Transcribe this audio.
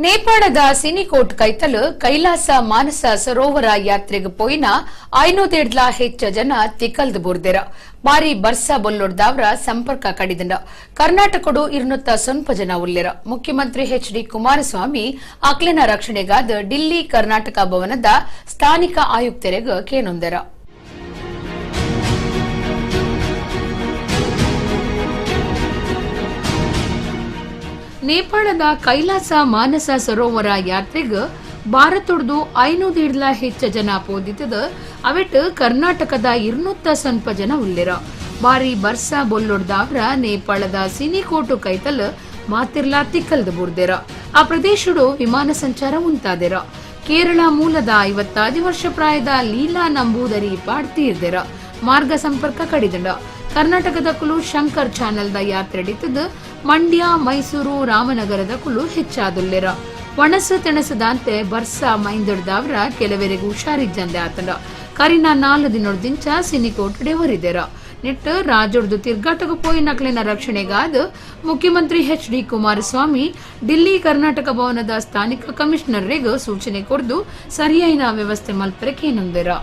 ನೇಪಾಳದ ಸಿನಿಕೋಟ್ ಕೈತಲ್ ಕೈಲಾಸ ಮಾನಸ ಸರೋವರ ಯಾತ್ರೆಗ್ ಪೋಯಿನ ಐನೂದೆಡ್ಲ ಹೆಚ್ಚ ಜನ ತಿಕಲ್ದ್ ಬೂರ್ದೆರ್. ಬಾರಿ ಬರ್ಸ ಬೊಲ್ಲೊಡ್ದಾವ್ರ ಸಂಪರ್ಕ ಕಡಿದಂಡ. ಕರ್ನಾಟಕಡು 209 ಜನ ಉಲ್ಲೆರ್. ಮುಖ್ಯಮಂತ್ರಿ ಎಚ್ ಡಿ ಕುಮಾರಸ್ವಾಮಿ ಅಕ್ಲೆನ ರಕ್ಷಣೆಗಾದ್ ಡಿಲ್ಲಿ ಕರ್ನಾಟಕ ಭವನದ ಸ್ಥಾನಿಕ ಆಯುಕ್ತರೆಗ್ ಕೇನೊಂದೆರ್. ನೇಪಾಳದ ಕೈಲಾಸ ಮಾನಸ ಸರೋವರ ಯಾತ್ರೆಗ್ ಭಾರತೊಡ್ದು 500 ಹೆಚ್ಚ ಜನ ಪೋದಿತ್ತದ. ಅವೆಟ್ ಕರ್ನಾಟಕದ 209 ಜನ ಉಲ್ಲೆರ್. ಬಾರಿ ಬರ್ಸ ಬೊಲ್ಲೊಡ್ದಾವ್ರ ನೇಪಾಳದ ಸಿನಿಕೋಟು ಕೈತಲ್ ಮಾತಿರ್ಲಾ ತಿಕ್ಕಲ್ದ್ ಬೂರ್ದೆರ್. ಆ ಪ್ರದೇಶಡು ವಿಮಾನ ಸಂಚಾರ ಉಂತಾದೆರ್. ಕೇರಳ ಮೂಲದ 55 ವರ್ಷ ಪ್ರಾಯದ ಲೀಲಾ ನಂಬೂದರಿ ಪಾಡ್ತೀರ್ದೆರ್. ಮಾರ್ಗ ಸಂಪರ್ಕ ಕಡಿದಂಡ. ಕರ್ನಾಟಕದ ಕುಲು ಶಂಕರ್ ಚಾನೆಲ್ದ ಯಾತ್ರೆಡಿತ್ತದು ಮಂಡ್ಯ, ಮೈಸೂರು, ರಾಮನಗರದ ಕುಲು ಹೆಚ್ಚಾದುಲ್ಲೆರ್. ಒಣಸು ತೆಣಸುದಾಂತೆ ಬರ್ಸ ಮೈಂದೊಡ್ದಾವ್ರ ಕೆಲವರಿಗೆ ಹುಷಾರಿಜ್ಜಂದೆ ಆತಂಡ. ಕರಿನ 4 ದಿನೊಡ್ದಿಂಚ ಸಿನಿಕೋಟುಡೆ ಒರಿದೆರ್. ನೆಟ್ ರಾಜೊಡ್ದು ತಿರ್ಗಾಟಗ ಪೋಯಿನಕ್ಲೆನ ರಕ್ಷಣೆಗಾದ್ ಮುಖ್ಯಮಂತ್ರಿ ಎಚ್ ಡಿ ಕುಮಾರಸ್ವಾಮಿ ಡಿಲ್ಲಿ ಕರ್ನಾಟಕ ಭವನದ ಸ್ಥಾನಿಕ ಕಮಿಷನರ್ರೆಗ್ ಸೂಚನೆ ಕೊರ್ದು ಸರಿಯಾಯಿನ ವ್ಯವಸ್ಥೆ ಮಲ್ಪರೆ ಕೇನೊಂದೆರ್.